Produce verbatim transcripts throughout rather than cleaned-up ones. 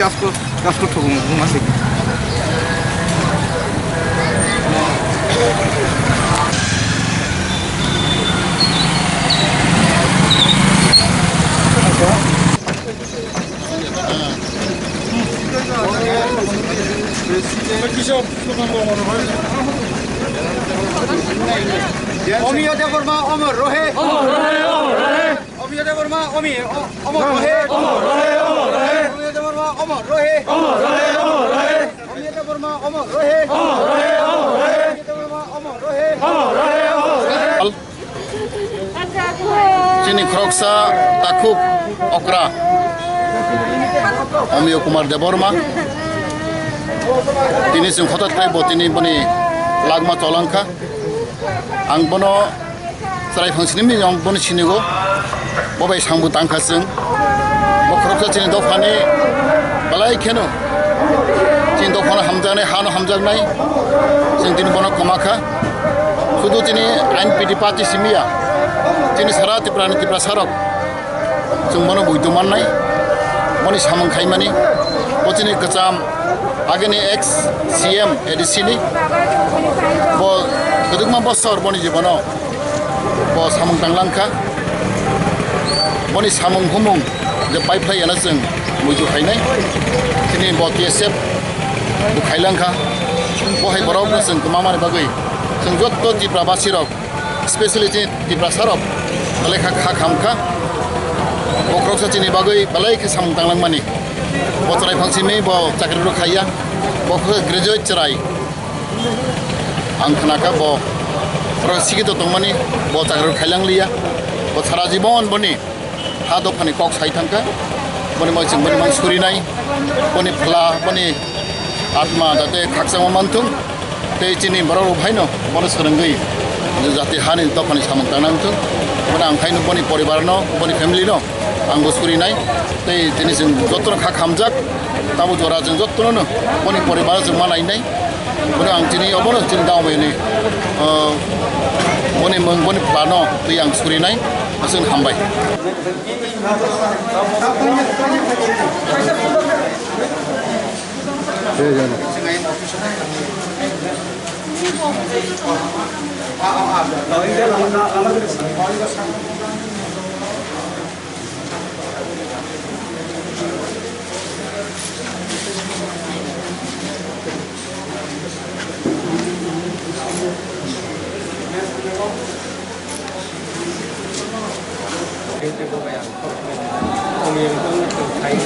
Kasko, kasko thokong, masik. Omiyo Debbarma omor rohe. Omor rohe, omor rohe. Omiyo Debbarma, omi, o-, omor rohe. Omor rohe, omor rohe. Omiyo Debbarma, omor rohe. Omor rohe, omor rohe. Omiyo Debbarma, omor rohe. Omor rohe, omor rohe. Omiyo Debbarma, omor rohe. Omor rohe, omor rohe. Chini khoroksa takhuk okra Omiyo Kumar Debbarma. Tini chwng hothat khlai bo tini boni lagma cholangkha. Ang bono chwrai phangsini miyong boni sinigo, bo bai samung tangkha chwng. Bo khoroksa chini dophani belai kheno chini dophano hamjaknai, hano hamjaknai, chwng tini bono kwmakha. Sudu chini N P D party simiya, chini sara Tripura ni Tiprasa rok chwng bono buitu mannai, boni samung khaimani, bo chini kwcham agini ex C M A D C ni, bo kwdwkma bosor boni jibono bo samung tanglangkha, boni samung humung je paiphlai yana chwng muitu khainai, chini bo T S F bo khailangkha, bo hai borok no chwng kwmamani bagwi chwng jotto Tripura basi rok, specially chini Tiprasa rok belai kha kha khamkha. Bo khoroksa chini bagwi belai khe samung tanglangmani. Bo chwrai phangsimi bo chakri rok khaiya. Bo khe graduate chwrai. Ang khnakha bo oro sikito tongmani, bo chakri rok khailang liya. Bo sara jibon boni ha dophani kok sai thangkha. Boni moi chwng boni mang surinai. Boni phla, boni atma jate khakchangma manthung. Tei chini borok rok phaino bono swrwngwi jati hani dophani samung tangna wngthung. Bono ang phaino boni poribar no, boni family no ang bo surinai. Tei tini chwng jotono kha khamjak, tamo jora chwng jotono no boni poribar chwng ma nainai. Bono ang chini obono chini daomaini, ah, boni mung boni phla no twi ang surinai. Aswk hambai.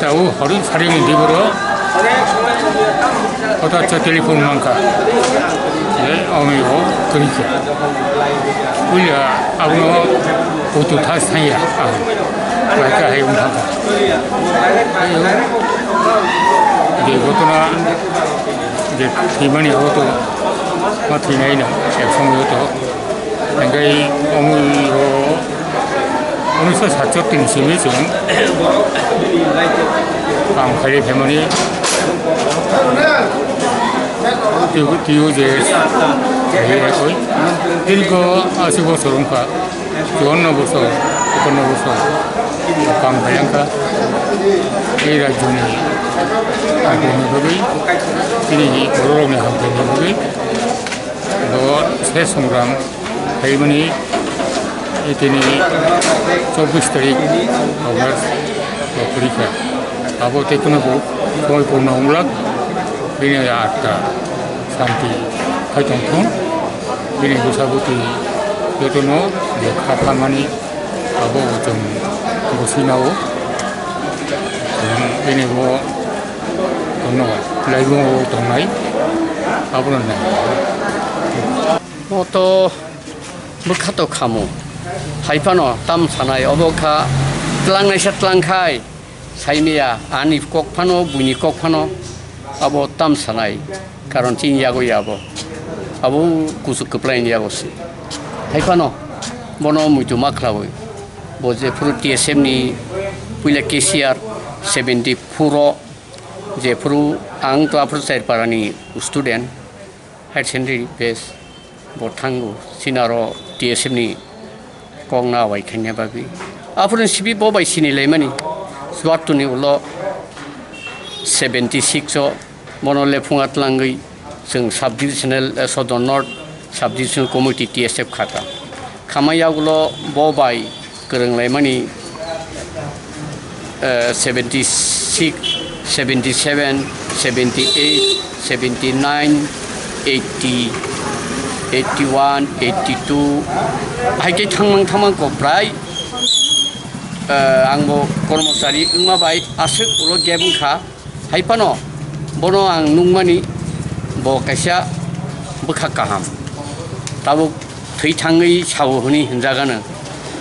Tao horo saring di boro. Kota cha telephone mangka. Le, omi ho, kani cha. Puila, abono, auto thas thaya. Laika hai wngkha. Hai wng. Je ghotona, je thwimani auto, ma thwinaino, ek somoi auto. Hingke omo o unisho satchotri ni simi chwng kam khairwi phaimani T U J S khairwi ekoi. Dirgho ashi bosor wngkha, chuanno bosor, ekanno bosor kam khaiyangkha. Ei rajyoni hamkrai ni bagwi, chini bororokni hamkrai ni bagwi. Bo se songram khaimani tini chobbish tarik August bo phurikha. Abo tei kheno bo khoi purno wnglak bini atta santi khai tongthung. Bini bwsa bwtwi jotono je kha phalmani abo bo chwng bwswinao. Bini bo Tono, laibung o tongnai, abono nai. Moto bwkha to khamu. Hai phano tam sanai, obo kha tlang naisa tlang khai, saimaya, ani kok phano, buini kok phano, abo tam sanai, karon chini yago ya abo. Abo kuchuk kwplai ni yago se. Hai phano, bono muitu ma khlaui. Bo jephuru T S F ni puila cashier seventy four o, jephuru ang to aphuru Chairpara ni student, higher secondary base, bo thango, chini aro T S F ni kok na bai khaina bagwi. Aphuru sibi bo bai sini laimani, Suwattu ni ulo seventy six o bono lephunga tlangwi chwng sub divisional, eh, Sodor North sub divisional committee T S F khata. Khamai yagulo bo bai kwrwng laimani, eh, seventy six, seventy seven, seventy eight, seventy nine, eighty, eighty one, eighty two, hai khe thangmang thangmang kok prai, eh, ang bo kormochari wngma bai aswk ulo gap wngkha. Hai phano bono ang nukmani bo kaisa bwkha kaham. Tabuk thwi thangwi sao hwnwi hwnjagano.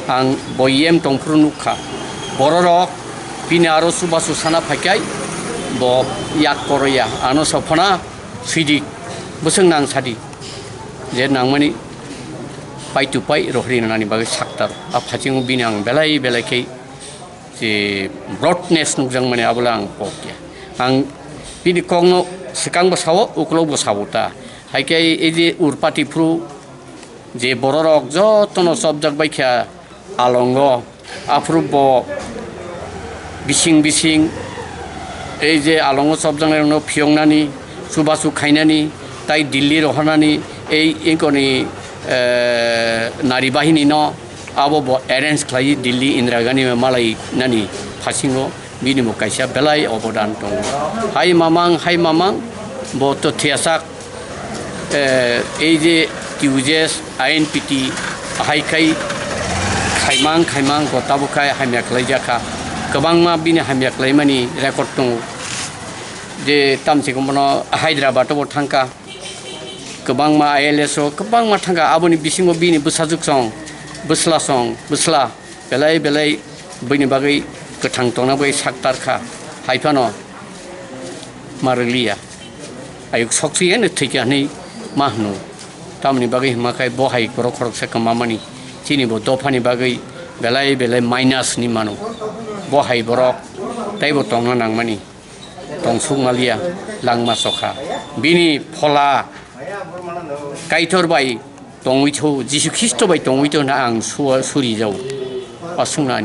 Ang bo yem tongphuru nukha. Bororok bini aro chubachu sana phaikhai bo yak koroya. Ano sophona swidi bwswk nang sadi. Je nangmani pai tu pai rohri nani bagwi saktar. A phatingo bini ang belai belai khe je broadness nukjakmani abola ang pok ya. Ang bini kokno swkangbo sao, ukulokbo sao ta. Hai khe ei je urpati phuru je bororok jotono chopjak bai kha alongo, aphuru bo bising bising ei je alongo chopjaknairokno phiyoknani, chubachu khainani, tai Delhi rohornani, ei ingkoni, eh, nari bahinino abo bo arrange khlai Delhi Indira Gandhi malai nani phasingo bini bo kaisa belai obodan tongo. Hai mamang, hai mamang, bo to thiyasak, eh, ei je T U J S, I N P T, hai khai khaimang, khaimang, bo tabuk khai hamya khlai jakha. Kwbangma bini hamya khlaimani record tongo. Je tamsiko bono Hyderabad o bo thangkha. Kwbangma I L S o kwbangma thangkha, aboni bisingo bini bwsajwk song, bwsla song, bwsla belai belai bini bagwi kwthang tongna bagwi saktar kha, hai phano ma rwliya. Ayuk sokchiyano thwikha hwnwi ma hwno. Tamoni bagwi hwnma khai bo hai borok khoroksa kwmamani chini bo dophani bagwi belai belai minus hwnwi mano. Bo hai borok teibo tongna nangmani. Tongsuk maliya langma sokha. Bini phola Kaitor bai tongwi tho, Jisu Khristo bai tongwi tho hwnna ang sua-, suri jao. Aswkno ani.